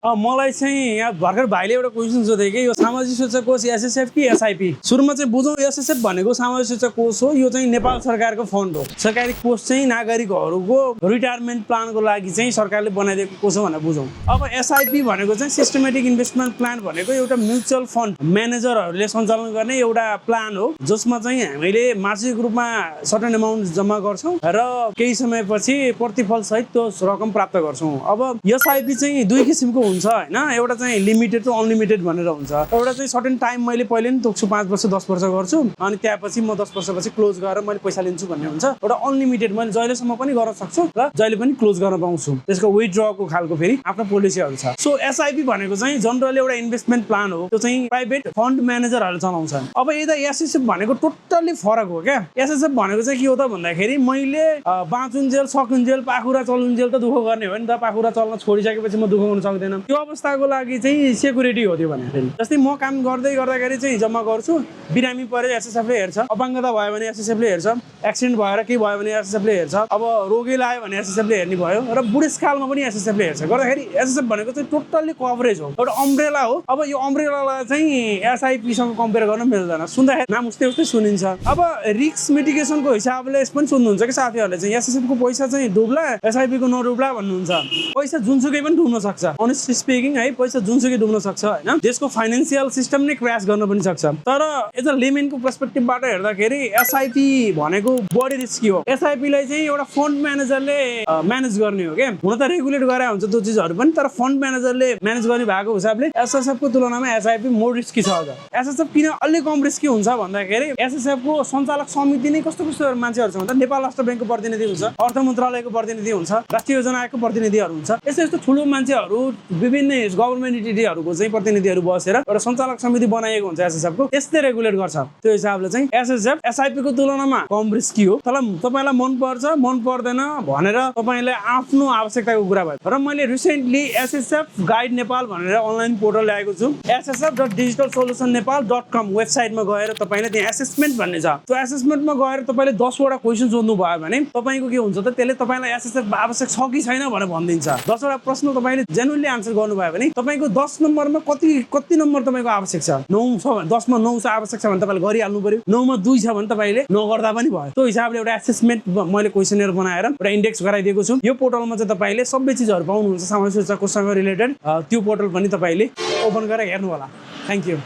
मलाई चाहिँ यहाँ भर्खर भाइले एउटा क्वेसन सोधे कि यो सामाजिक सुरक्षा कोष एसएसएफ कि एसआइपी। सुरुमा चाहिँ बुझौँ, एसएसएफ भनेको सामाजिक सुरक्षा कोष हो। यो चाहिँ नेपाल सरकारको फन्ड हो। सरकारी कोष चाहिँ नागरिकहरूको रिटायरमेन्ट प्लानको लागि चाहिँ सरकारले बनाइदिएको कोष हो भनेर बुझौँ। अब एसआइपी भनेको चाहिँ सिस्टमेटिक इन्भेस्टमेन्ट प्लान भनेको एउटा म्युचुअल फन्ड म्यानेजरहरूले सञ्चालन गर्ने एउटा प्लान हो, जसमा चाहिँ हामीले मासिक रूपमा सर्टेन एमाउन्ट जम्मा गर्छौँ र केही समयपछि प्रतिफल सहित त्यो रकम प्राप्त गर्छौँ। अब एसआइपी चाहिँ दुई किसिमको हुन्छ हैन, एउटा चाहिँ लिमिटेड र अनलिमिटेड भनेर हुन्छ। एउटा चाहिँ सर्टेन टाइम मैले पहिले नि तोक्छु, 5 वर्ष 10 वर्ष गर्छु, अनि त्यसपछि म 10 वर्षपछि क्लोज गरेर मैले पैसा लिन्छु भन्ने हुन्छ। एउटा अनलिमिटेड मैले जहिलेसम्म पनि गर्न सक्छु र जहिले पनि क्लोज गर्न पाउँछु। त्यसको विथड्रको खालको फेरि आफ्नो पोलिसीहरू छ। सो एसआइपी भनेको चाहिँ जनरली एउटा इन्भेस्टमेन्ट प्लान हो, त्यो चाहिँ प्राइभेट फन्ड म्यानेजरहरूले चलाउँछन्। अब यता एसएसएफ भनेको टोटल्ली फरक हो क्या। एसएसएफ भनेको चाहिँ के हो त भन्दाखेरि मैले बाँचुन्जेल सकुन्जेल पाखुरा चलुन्जेल त दुःख गर्ने हो नि त। पाखुरा चल्न छोडिसकेपछि म दुःख गर्न सक्दैन। त्यो अवस्थाको लागि चाहिँ सेक्युरिटी हो त्यो भने। जस्तै म काम गर्दै गर्दाखेरि चाहिँ जम्मा गर्छु, बिरामी परे एसएसएफले हेर्छ, अपाङ्गता भयो भने एसएसएफले हेर्छ, एक्सिडेन्ट भएर केही भयो भने एसएसएफले हेर्छ, अब रोगी लाग्यो भने एसएसएफले हेर्ने भयो, र बुढेसकालमा पनि एसएसएफले हेर्छ। गर्दाखेरि एसएसएफ भनेको चाहिँ टोटल्ली कभरेज हो, एउटा अम्ब्रेला हो। अब यो अम्ब्रेलालाई चाहिँ एसआइपीसँग कम्पेयर गर्न मिल्दैन। सुन्दाखेरि नाम उस्तै उस्तै सुनिन्छ। अब रिस्क मिटिगेसनको हिसाबले यस पनि सुन्नुहुन्छ कि साथीहरूले चाहिँ एसएसएफको पैसा चाहिँ डुब्ला एसआइपीको नडुब्ला भन्नुहुन्छ। पैसा जुनसुकै पनि डुब्न सक्छ, अनेस्टली स्पिकिङ है, पैसा जुनसुकै डुब्न सक्छ हैन। देशको फाइनेन्सियल सिस्टम नै क्र्यास गर्न पनि सक्छ। तर एज अ लेमेनको पर्सपेक्टिभबाट हेर्दाखेरि एसआइपी भनेको बढी रिस्की हो। एसआइपीलाई चाहिँ एउटा फन्ड म्यानेजरले म्यानेज गर्ने हो क्या। हुन त रेगुलेट गरे हुन्छ त्यो चिजहरू पनि, तर फन्ड म्यानेजरले म्यानेज गर्ने भएको हिसाबले एसएसएफको तुलनामा एसआइपी मोर रिस्की छ। एसएसएफ किन अलि कम रिस्की हुन्छ भन्दाखेरि एसएसएफको सञ्चालक समिति नै कस्तो कस्तो मान्छेहरू छ भन्दा नेपाल राष्ट्र ब्याङ्कको प्रतिनिधि हुन्छ, अर्थ मन्त्रालयको प्रतिनिधि हुन्छ, राष्ट्रिय योजना आयोगको प्रतिनिधिहरू हुन्छ। यस्तो यस्तो ठुलो मान्छेहरू विभिन्न गभर्नमेन्ट एन्टिटीहरूको चाहिँ प्रतिनिधिहरू बसेर एउटा सञ्चालक समिति बनाइएको हुन्छ एसएसएफको। यसले रेगुलेट गर्छ। त्यो हिसाबले चाहिँ एसएसएफ एसआइपीको तुलनामा कम रिस्की हो। तर तपाईँलाई मन पर्छ मन पर्दैन भनेर तपाईँले आफ्नो आवश्यकताको कुरा भयो। र मैले रिसेन्टली एसएसएफ गाइड नेपाल भनेर अनलाइन पोर्टल ल्याएको छु। ssf.digitalsolutionnepal.com वेबसाइटमा गएर तपाईँले त्यहाँ एसेसमेन्ट भन्ने छ। त्यो एसेसमेन्टमा गएर तपाईँले 10 वटा क्वेसन सोध्नु भयो भने तपाईँको के हुन्छ त, त्यसले तपाईँलाई एसएसएफ आवश्यक छ कि छैन भनेर भनिदिन्छ। 10 वटा प्रश्न तपाईँले जेन्युनली आन्सर गर्नुभयो भने तपाईँको 10 नम्बरमा कति नम्बर तपाईँको आवश्यक छ। 9 छ भने 10 मा 9 आवश्यक छ भने तपाईँले गरिहाल्नु पर्यो। 9 मा 2 छ भने तपाईँले नगर्दा पनि भयो। त्यो हिसाबले एउटा एसेसमेन्ट मैले क्वेसनर बनाएर एउटा इन्डेक्स गराइदिएको छु। यो पोर्टलमा चाहिँ तपाईँले सबै चिजहरू पाउनुहुन्छ सामाजिक सुरक्षा कोषसँग रिलेटेड। त्यो पोर्टल पनि तपाईँले ओपन गरेर हेर्नु होला। Thank you.